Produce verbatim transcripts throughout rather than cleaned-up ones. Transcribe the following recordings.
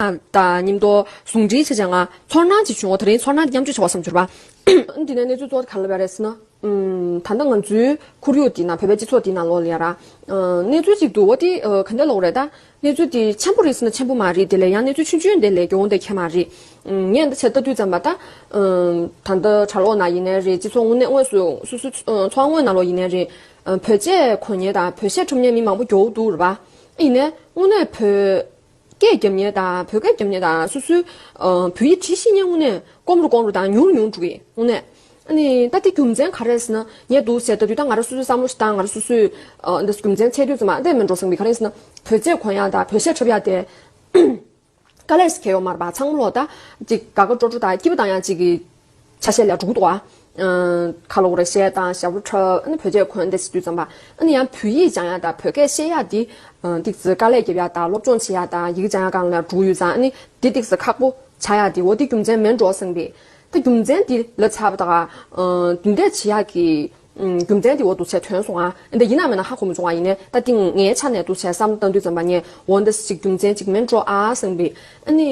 དང་མཉམ་དུ་ཟུང་འབྲེལ་བྱས་བྱས་ང་ཚོར་སྣང་ཅིག་བྱུང་བ། དེ་རིང་ཚོར་སྣང་དེ་མཉམ་སྤྱོད་བྱ་བ་བསམ་བྱུང་བ། འདི་ནས་གནས་ཚུལ་གཙོ་བོ་ག་རེ་ལབ་པ་རེད་ཟེར་ན། ཨུམ། ད་ལྟ་ང་ཚོའི་ཁོར་ཡུག་འདི་ན། བོད་པའི་སྤྱི་ཚོགས་འདི་ནང་ལོགས་ལ་ཡ་ར། ཨ། གནས་ཚུལ་ཅིག་འདུག་འོ་དེ། ཨ། ག་འདྲ་ལབ་དགོས་རེད་ད། གནས་ཚུལ་དེ་ཆེན་པོ་རེད་ཟེར་ན་ཆེན་པོ་མ་རེད། དེ་ལས་ཡང་གནས་ཚུལ་ཆུང་ཆུང་དེ་ལས་གྱོང་དེ་ཁྱད་མ་རེད། ཨུམ། ངས་འདི་བྱས་ལྟ་དུས་ཙམ་པ་ད། ཨུམ། ད་ལྟ་གྲྭ་ལོག་ནང་ཡིན་ནའི་རེད། སྤྱི་ཚོགས་དངོས་གནས་དངོས་སུ་སོ་སོའི་ཚོ་ཚོང་དངོས་ནང་ལོགས་ཡིན་ནའི་རེད། ཨ། བོད་ཆས་གོན་མཁན་དང་བོད་གཞས་འཁྲབ་མཁན་མི་མང་པོ་མགྱོགས་འདུག་རེད་པ། ཡིན་ནའི་དངོས་གནས་བོད་སྐད་རྒྱབ་མཁན་དང་བོད་སྐད་རྒྱབ་མཁན་དང་སོ་སོའི། ཨ། བོད་ཡིག་བྲིས་ཤེས་མཁན་དངོས་གནས་སྐོམ་རུ་སྐོམ་རུ་དང་ཉུང་རུ་ཉུང་རུ་འགྲོ་གི་དངོས་གནས། ཨ་ནི་ད་དེ་རྒྱུ་མཚན་ག་རེ་རེད་ཟེར་ན། ངས་འདུག་ཟེར་ལྟ་དུས་ད་ང་རང་སོ་སོའི་བསམ་བློ་ཞིག་བཏང་། ང་རང་སོ་སོའི། ཨ། འདི་རྒྱུ་མཚན་འཚོལ་དུས་ཙམ་པ་འདི་མིན་འགྲོ་བསམ་གི། ག་རེ་ཟེར་ན་བོད་ཆས་གོན་ཡག་དང་བོད་གཞས་འཁྲབ་ཡག་དེ་དཀའ་ལས་ཤིག་ཁེལ་ཡོད་མ་རེད་པ། ཚང་མ་ལོག་ད་ཅིག་དགའ་དགའ་སྤྲོ་སྤྲོ་དང་སྐྱིད་པོ་བཏང་ཡག་ཅིག་གི་ཆ་ཤས་ལ་འགྲོ་གི་འདུག་ཨ། ཨ། ག་ལབ་དགོས་རེད། གཞས་དང་ཞབས་བྲོ་འཁྲབ། ཨ་ནི་བོད་ཆས་གོན་དེ་བྱེད་དུས་ཙམ་པ། ཨ་ནི་ཡང་བོད་ཡིག་སྦྱང་ཡག་དང་བོད་སྐད་བཤད་ཡག་འདི། ཨ། ཏིག་ཙི་དཀའ་ལས་རྒྱབ་ཡག་དང་སློབ་སྦྱོང་བྱེད་ཡག་དང་ཡི་གེ་སྦྱང་ཡག་སྒང་ལ་འགྲོ་ཡོད་ཙང་། ཨ་ནི་འདི་ཏིག་ཙི་ཁག་པོ་ཆགས་ཡག་འདི་འོ་འདི་རྒྱུ་མཚན་མིན་འགྲོ་བསམ་གི། ད་རྒྱུ་མཚན་འདི་ལབ་ཚར་བ་ད་ག་ཨ། འདི་འདྲས་བྱེད་ཡག་གི། ཨ། རྒྱུ་མཚན་འདི་འོ་འདུག་བྱས་ཐོན་སོང་ཨ། འདི་ཡིན་ན་མིན་ན་ཧ་གོ་མི་བྱུང་ཨ། ཡིན་ནའི་ད་ཏིང་ངའི་ཆ་ནས་འདུག་བྱས་བསམ་བློ་བཏང་དུས་ཙམ་པ་ངས་འོ་འདི་ཅིག་རྒྱུ་མཚན་ཅིག་མིན་འགྲོ་ཨ་བསམ་གི། ཨ་ནི།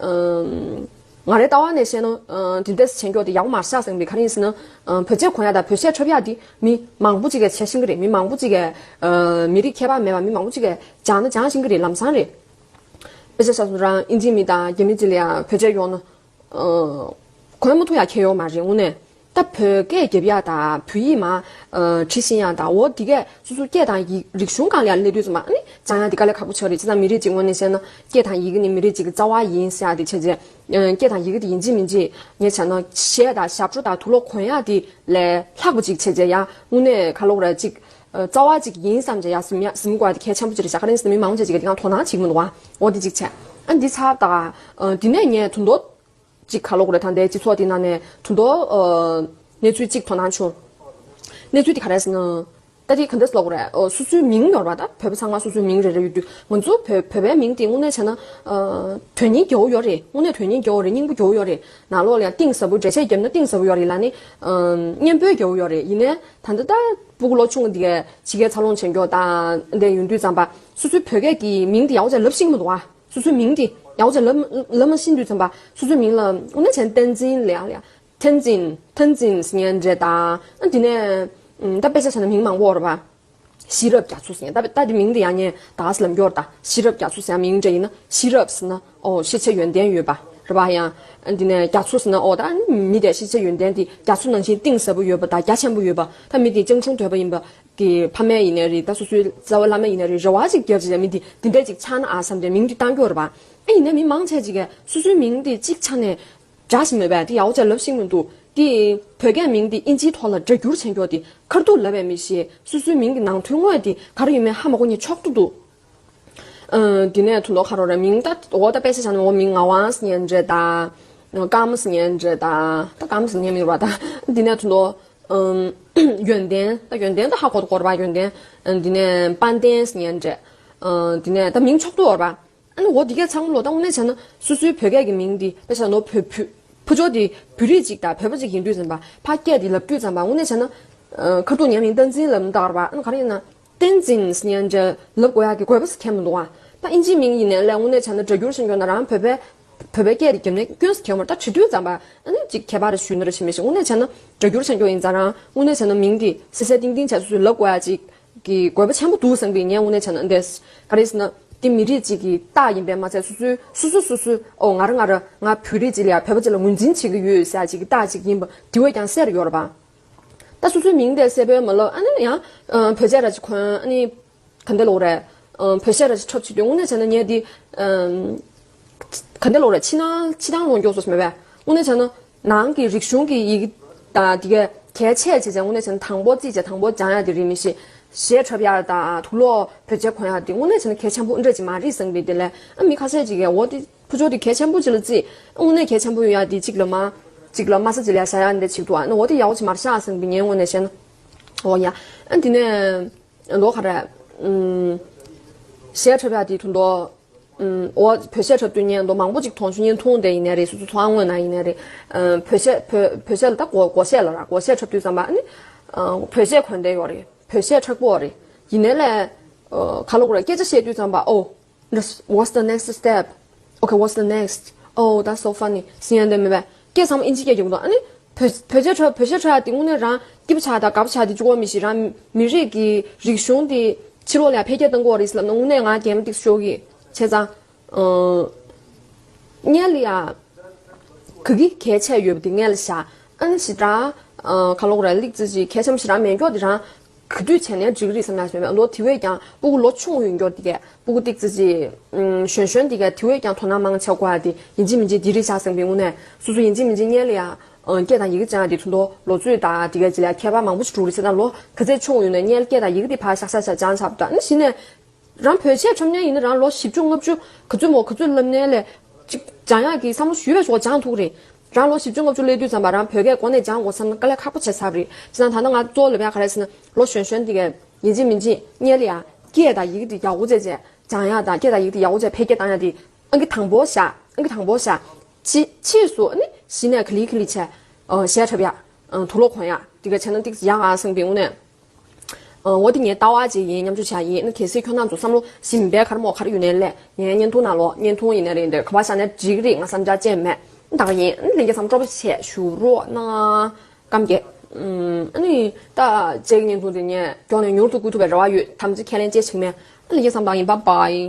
ཨ། ང་རའི་ལྟ་བ་ནས་བཤད་ན། ཨ། འདི་འདྲས་བྱེད་མགྱོགས་དེ་ཡག་པོ་མ་རེད་བསམ་གི། ག་རེ་ཡིན་ཟེར་ན། ཨ། བོད་ཆས་གོན་ཡག་དང་བོད་གཞས་འཁྲབ་ཡག་འདི་མི་མང་པོ་ཅིག་གིས་བྱེད་ཤེས་ཀྱི་རེད། མི་མང་པོ་ཅིག་གིས། ཨ། མི་རིགས་ཁྱད་པར་མེད་པ་མི་མང་པོ་ཅིག་གིས་སྦྱང་ན་སྦྱང་ཤེས་ཀྱི་རེད། ལམ་སང་རེད། དཔེ་ཆ་བཞག་ན་རང་ཨིན་ཇི་མི་དང་རྒྱ་མི་ཅིག་ལ་ཡང་བོད་ཆས་གྱོན་ན། ཨ། གོན་མ་ཐུབ་ཡག་ཁེལ་ཡོད་མ་རེད་དངོས་གནས། ད་བོད་སྐད་རྒྱབ་ཡག་དང་བོད་ཡིག་མར། ཨ། བྲིས་ཤེས་ཡག་དང་འོ་དེ་གས་སོ་སོའི་སྐད་དང་ཡིག་རིག་གཞུང་སྒང་ལ་ཡར་སླེབས་དུས་ཙམ་པ། ཨ་ནི་སྦྱང་ཡག་དེ་དཀའ་ལས་ཁག་པོ་ཆགས་རེད། བྱས་ཙང་མི་རིགས་གཅིག་དངོས་གནས་བཤད་ན་སྐད་དང་ཡི་གེ་ནི་མི་རིགས་གཅིག་གི་རྩ་བ་ཡིན་ཟེར་ཡག་དེ་བྱས་རྗེས། ཨ། སྐད་དང་ཡི་གེ་དེ་ཡིན་གཅིག་མིན་གཅིག་ངས་བྱས་ན་གཞས་དང་ཞབས་བྲོ་དང་དུག་ལོག་གོན་ཡག་དེ་ལས་ལྷག་པ་ཅིག་བྱས་རྗེས་ཡང་དངོས་གནས་ག་ལབ་དགོས་རེད། ཅིག་ཨ། རྩ་བ་ཅིག་ཡིན་བསམ་བྱས་ཡར་ཟིན་ཡ་ཟིན་དགོས་ཡ་དེ་གལ་ཆེན་པོ་ཅིག་རེད་ཤག་ག་རེ་ཡིན་ཟེར་ན་མི་མང་ཆེ་ཅིག་གིས་དེ་གང་དོ་སྣང་བྱེད་ཀྱི་མི་འདུག་བ། འོ་དེ་གཅིག་བྱས། ཨ། འདི་ཚར་ད། ཨ། འདི་ནས་ངས་དོན་དག་ཅིག་ག་ལབ་དགོས་རེད། ད་ལྟའི་སྤྱི་ཚོགས་འདི་ནང་ནས་དོན་དག་ཨ། གནས་ཚུལ་གཅིག་དོ་སྣང་བྱུང་། གནས་ཚུལ་དེ་ག་རེ་ཟེར་ན། ད་དེ་ག་འདྲ་ལབ་དགོས་རེད། ཨ། སོ་སོའི་མིང་ཡོད་རེད་པ། ད་བོད་པ་ཚང་མ་སོ་སོའི་མིང་རེ་རེ་ཡོད་དུས་ང་ཚོ་བོད་བོད་པའི་མིང་དེ་དངོས་གནས་བྱས་ན། ཨ། དོན་སྙིང་རྒྱ་བོ་ཡོད་རེད། དངོས་གནས་དོན་སྙིང་རྒྱ་བོ་རེད། སྙིང་པོ་རྒྱ་བོ་ཡོད་རེད། ནང་ལོགས་ལ་ཡང་གཏིང་ཟབ་པོ་འགྲེལ་བཤད་བརྒྱབ་ན་གཏིང་ཟབ་པོ་ཡོད་རེད་ལབ་ནི། ཨ། སྙན་པོ་རྒྱ་བོ་ཡོད་རེད། ཡིན་ནའི། ད་ལྟ་ད་སྤུ་གུ་ལོ་ཆུང་འདི་གས་ཕྱི་རྒྱལ་འཚར་ལོངས་བྱེད་མགྱོགས་དང་འདི་ཡིན་དུས་ཙམ་པ། སོ་སོའི་བོད་སྐད་ཀྱི་མིང་འདི་ཡག་པོ་ཅིག་ལབ་ཤེས་ཀྱི་མི་འདུག་བ། སོ་སོའི་མིང་འདི་ཡག་པོ་ཅིག་ལབ་ལབ་མ་ཤེས་དུས་ཙམ་པ། སོ་སོའི་མིང་ལ་དངོས་གནས་བྱས་ན་བསྟན་འཛིན་ལབ་ཡག་ལབ་ཡག་བསྟན་འཛིན། བསྟན་འཛིན་ཟེར་མཁན་འདྲ་དང་། ཨ། འདི་ནས། ཨམ། ད་དཔེ་ཆ་བཞག་ན་མིང་མང་པོ་ཡོད་རེད་པ། ཤེས་རབ་རྒྱ་མཚོ་ཟེར་མཁན། ད་ད་འདི་མིང་འདི་ཡང་ངས་ད་ག་ཟེ་ལབ་མཁན་ཡོད་རེད་ད། ཤེས་རབ་རྒྱ་མཚོ་ཟེར་ཡག་མིང་འདྲ་ཡིན་ན། ཤེས་རབ་ཟེར་ན་ཨོ་ཤེས་བྱ་ཡོན་ཏན་ཡོད་པ་རེད་པ། ཡང་འདི་ནས་རྒྱ་མཚོ་ཟེར་ན་ཨོ་ད་མི་དེ་ཤེས་བྱ་ཡོན་ཏན་འདི་རྒྱ་མཚོ་ནང་བཞིན་གཏིང་ཟབ་པོ་ཡོད་པ་དང་རྒྱ་ཆེན་པོ་ཡོད་པ། ད་མི་དེ་སྤྱང་གྲུང་དོད་པ་ཡིན་པ་གི་ཕ་མ་ཡིན་ནའི་རེད། ད་སོ་སོའི་རྩ་བའི་བླ་མ་ཡིན་ནའི་རེད། རེ་བ་ཅིག་བརྒྱབ་བྱས་མི་དེ་འདི་འདྲ་ཅིག་ཆགས་ན་ཨ་བསམ་སྟེ་མིང་འདི་བཏགས་ཀྱི་ཡོད་རེད་པ། ཨ་ཡིན་ནའི་མི་མང་ཆེ་ཅིག་གིས་སོ་སོའི་མིང་འདི་གཅིག་ཆ་ནས་འདྲ་ཞིག་མེད་པས་དེ་ཡག་པོ་ཅིག་ལབ་ཤེས་མི་འདུག་དེ་བོད་སྐད་མིང་དེ་ཨིན་ཇིའི་ཐོག་ལ་སྒྲ་བསྒྱུར་བྱེད་མགྱོགས་དེ་ཁ་ཐུག་ལབ་པའི་མི་ཤེས། སོ་སོའི་མིང་གི་ནང་དོན་དངོས་དེ་ག་རེ་ཡིན་མིན་ཧ་མ་གོ་མཁན་ཆོག་ཏུ་འདུག་ཨ། དེ་ནས་དོན་དག་ག་རེ་རེད། མིང་ད་འོ་ད་དཔེ་ཆ་བཞག་ན་འོ་མིང་ངག་དབང་ཟེར་མཁན་འདྲ་དང་། ཀརྨ་ཟེར་མཁན་འདྲ་དང་། ད་ཀརྨ་ཟེར་མཁན་མིན་རེད་པ། ད་དེ་ནས་དོན་དག་ཨམ། ཡོན་ཏན། ད་ཡོན་ཏན་ད་ཧ་གོ་གོ་རེད་པ། ཡོན་ཏན། ཨ། དེ་ནས་དཔལ་ལྡན་ཟེར་མཁན་འདྲ། ཨ། དེ་ནས་ད་མིང་ཆོག་ཏུ་ཡོད་རེད་པ། ཨ་ནི་འོ་དེ་གས་ཚང་མ་ལོ་ད་དངོས་གནས་བྱས་ན་སོ་སོའི་བོད་སྐད་ཀྱི་མིང་འདི་དཔེ་བཞག་ན་བོད་བོད་ཕུ་ཇོ་འདི་བོད་རིགས་ཅིག་དང་བོད་པ་ཅིག་ཡིན་དུས་ཙམ་པ་ཕ་སྐད་འདི་ལབ་དུས་ཙམ་པ་དངོས་གནས་བྱས་ན། ཨ། ཁ་ཐུག་ངའི་མིང་བསྟན་འཛིན་ལབ་ན་ད་ག་རེད་པ། ཨ་ནི་ག་རེ་ཡིན་ན་བསྟན་འཛིན་ཟེར་མཁན་འདྲ་ལབ་དགོས་ཡག་གི་དགོས་པ་ཟེར་མཁན་མི་འདུག་ཨ། ད་ཨིན་ཇིའི་མིང་ཡིན་ནའི་ལས་དངོས་གནས་བྱས་ན་སྒྲ་བསྒྱུར་བྱེད་མགྱོགས་ན་རང་བོད་པའི་བོད་པའི་སྐད་དེ་རྒྱབ་ནས་སྐྱོན་ཟེར་མཁན་མ་རེད། ད་བྲིས་དུས་ཙམ་པ་ཨ་ནི་ཅིག་ཁྱད་པར་ཞུས་ན་རེ་ཞིག་མི་ཞིག་དངོས་གནས་བྱས་ན་སྒྲ་བསྒྱུར་བྱེད་མགྱོགས་ཡིན་ཙང་རང་དངོས་གནས་བྱས་ན་མིང་འདི་སི་སི་ཏིང་ཏིང་བྱས་སོ་སོས་ལབ་དགོས་ཡག་ཅིག་གི་དགོས་པ་ཆེན་པོ་འདུག་བསམ་གི། ངས་དངོས་གནས་བྱས་ན་འདི་ག་རེ་ཟེར་ན་འདི་མི་རིགས་གཅིག་གི་རྟགས་ཡིན་པས་མ་ཚད་སོ་སོའི་སོ་སོ་སོ་སོའི་ཨོ་ང་རང་ང་རང་ང་བོད་རིགས་གཅིག་ལ་ཡ་བོད་པ་གཅིག་ལ་ངོས་འཛིན་བྱེད་ཀྱི་ཡོད་ཟེར་ཡག་ཅིག་གི་རྟགས་གཅིག་ཡིན་པ་དེ་བས་ཀྱང་གསལ་རུ་ཡོད་རེད་པ། ད་སོ་སོའི་མིང་དེ་གསལ་པོ་མ་ལབ། ཨ་ནི་ཡང་ཨ། བོད་ཆས་ར་ཅིག་གོན། ཨ་ནི་ག་འདྲ་ལབ་དགོས་རེད། ཨ། བོད་གཞས་ར་ཅིག་འཁྲབ་བྱེད་དུས་དངོས་གནས་བྱས་ན་ངས་འདི། ཨམ། ག་འདྲ་ལབ་དགོས་རེད། ཕྱི་ནང་ཕྱི་ནང་ལོགས་མགྱོགས་སོ་སོ་མེད་པས། དངོས་གནས་བྱས་ན་ནང་གི་རིག་གཞུང་གི་ཡི་གེ་དང་དེ་གའི་གལ་ཆེ་བྱས་བྱས་དངོས་གནས་བྱས་ན་དང་པོ་རྩིས་བྱས་དང་པོ་སྦྱང་ཡག་དེ་རེད། མི་ཤེས། གཞས་འཁྲབ་ཡག་དང་དུག་ལོག་བོད་ཆས་གོན་ཡག་དེ་དངོས་གནས་བྱས་ན་གལ་ཆེན་པོ་འདྲ་ཅིག་མ་རེད་བསམ་པའི་དེ་ལས། ཨ། མི་ཁ་ཤས་ཅིག་གིས་འོ་དེ་ཕུ་ཆོ་དེ་གལ་ཆེན་པོ་ཅིག་ལ་བརྩིས། དངོས་གནས་གལ་ཆེན་པོ་ཡོད་ཡག་དེ་གཅིག་ལ་མ་གཅིག་ལ་མ་ས་ཅིག་ལ་ཡ་བཞག་ཡག་འདྲ་ཅིག་འདུག་ཨ་ནི་འོ་དེ་ཡག་པོ་ཅིག་མ་རེད་ཤག་བསམ་པའི་ངའི་ངོས་ནས་བཤད་ན། འོ་ཡ། ཨ། དེ་ནས། མདོ་ག་རེ། ཨུམ། གཞས་འཁྲབ་ཡག་དེ་དུ་མདོ། ཨུམ། འོ་བོད་གཞས་འཁྲབ་དུས་ངས་མདོ་མང་པོ་ཅིག་མཐོང་བྱུང་། བརྙན་ཐུང་དེ་ཡིན་ནའི་རེད། སོ་སོ་ཚོང་ཁང་ངོས་ནས་ཡིན་ནའི་རེད། ཨུམ། བོད་གཞས་བོད་བོད་གཞས་ལ་ད་སྒོ་སྒོ་གཞས་ལ་ར་སྒོ་གཞས་འཁྲབ་དུས་ཙམ་པ་ཨ་ནི། ཨུམ། བོད་གཞས་གོན་བསྡད་ཡོད་རེད། བོད་གཞས་འཁྲབ་ཀྱི་ཡོད་རེད། ཡིན་ནའི་ལས། ཨུམ། ག་ལབ་དགོས་རེད། སྐད་ཆ་བཤད་དུས་ཙམ་པ་ཨོ། What's the next step? Okay, what's the next? Oh, that's so funny. ཟེར་ཡ་འདི་མེད་པས། སྐད་ཚང་མ་ཨིན་ཇི་སྐད་རྒྱག་གི་འདུག་ཨ་ནི་བོད་བོད་ཆས་འཁྲབ་བོད་ཆས་འཁྲབ་ཡ་དེ་དངོས་གནས་རང་སྐྱིད་པོ་ཆགས་དང་དགའ་པོ་ཆགས་དེ་གཅིག་པོ་མི་ཤེས། རང་མི་རིགས་ཀྱི་རིག་གཞུང་དེ་ཕྱི་ལོགས་ལ་ཡང་འཕེལ་རྒྱས་གཏང་དགོས་རེད་ཟེར་ལབ་ན་དངོས་གནས་ང་གད་མོ་ཏིག་ཤོར་གི། བྱས་ཙང་། ཨ། སྔོན་ལ་ཡ། ག་གི་གལ་ཆེ་ཡོད་པ་དེ་སྔོན་ལ་བཞག་ཨ་ནི་ཞེ་དྲག་ཨ། ག་ལབ་དགོས་རེད། ལེགས་ཙི་ཅིག་གལ་ཆེན་པོ་ཞེ་དྲག་མེད་མཁན་དེ་རང་ག་དུས་བྱས་ནའི་འགྲིག་གི་རེད་བསམ་ཡ་ཞིག་མེད་པས། ལོ་དེ་བས་ཀྱང་སྤུ་གུ་ལོ་ཆུང་ཡོད་མཁན་དེ་གས། སྤུ་གུ་ཏིག་ཙི་ཅིག་ཨ། གཞོན་གཞོན་དེ་གས་དེ་བས་ཀྱང་དོ་སྣང་མང་ཆེ་དགོས་ཡ་དེ་ཡིན་གཅིག་མིན་གཅིག་དེ་རེད་ཤག་བསམ་པའི་དངོས་གནས། སོ་སོ་ཡིན་གཅིག་མིན་གཅིག་སྔོན་ལ་ཡ། ཨ། སྐད་དང་ཡི་གེ་སྦྱང་ཡ་དེ་ཚོ་ལོ་ཚོད་དང་དེ་གས་ཅིག་ལ་ཁྱད་པར་མང་པོ་ཞིག་འགྲོ་གི་རེད། བྱས་ཙང་ལོ་ག་ཚོད་ཆུང་ཡོད་ནའི་སྔོན་ལ་སྐད་དང་ཡི་གེ་དེ་ཕར་ཤག་ཤག་ཤག་སྦྱངས་ཚར་བ་དང་ཨ་ནི་གཞི་ནས། རང་བོད་ཆས་འཁྲབ་མཁན་ཡིན་ན་རང་ལོ་བཞི་བཅུ་ལྔ་བཅུ་ག་ཚོད་མོ་ག་ཚོད་ལབ་ནའི་ལས་ཅིག་སྦྱང་ཡག་གི་བསམ་བློ་ཞུས་པའི་ཞོར་སྦྱང་ཐུབ་ཀྱི་རེད། རང་ལོ་བཞི་བཅུ་ལྔ་བཅུ་སླེབས་དུས་ཙམ་པ་རང་བོད་སྐད་གོ་ནས་སྦྱང་དགོས་བསམ་ན་དཀའ་ལས་ཁག་པོ་བྱས་ཚར་བ་རེད། བྱས་ཙང་ད་ལྟ་ང་གཙོ་བོ་ལབ་ཡག་ག་རེ་ཟེར་ན་ལོ་གཞོན་གཞོན་དེ་གས་ཡིན་གཅིག་མིན་གཅིག་སྔོན་ལ་ཡ་སྐད་དང་ཡི་གེ་དེ་ཡག་པོ་བྱས་བྱས་སྦྱང་ཡག་དང་སྐད་དང་ཡི་གེ་དེ་ཡག་པོ་བྱས་འཕེལ་རྒྱས་བཏང་ཡག་དེ་ཨང་ཀི་དང་པོ་བཞག་ཨང་ཀི་དང་པོ་བཞག་ཕྱི་ཕྱིས་སུ་ཨ་ནི་གཞི་ནས་ག་ལེ་ག་ལེ་བྱས། ཨ། གཞས་འཁྲབ་ཡག་ཨ། དུག་ལོག་གོན་ཡག་དེ་གས་བྱས་ན་ཏིག་ཙམ་ཡག་ཨ་བསམ་པའི་དངོས་གནས། ཨ། འོ་དེ་ངའི་ལྟ་བ་ཅིག་ཡིན། མཉམ་སྤྱོད་བྱ་ཡིན། ཨ་ནི་གལ་སྲིད་ཁྱོད་རྣམ་ཚོ་བསམ་བློ་གཞན་པའི་ག་རེ་མོ་ག་རེ་ཡོད་ནའི་ལས་ངའི་བརྙན་ཐུང་ནང་ལོགས་བརྙན་ཐུང་ཡིན་ནའི་རེད་འདིར་ག་པར་བཞག་ནའི་འགྲིག་གི་རེད། ང་བསམ་འཆར་ཅི་ཡང་མེད། ད་ག་ཡིན། ཨ་ནི་ལྷན་རྒྱས་ཚང་མ་སྤྲོ་པོ་བྱས་བཞུགས་རོགས་གནང་། སྐམ་རྒྱས། ཨ་ནི་ད་ཅིག་བརྙན་ཐུང་དེ་ངས་མགྱོགས་ནས་མྱུར་དུ་བསྐུར་ཐུབ་པའི་རེ་བ་ཡོད། དམ་ཚིག་ཁས་ལེན་བཅས་བྱེད་ཀྱི་མེད། ཨ་ནི་ལྷན་རྒྱས་ཚང་མ་ད་ག་ཡིན། བཱའི་བཱའི།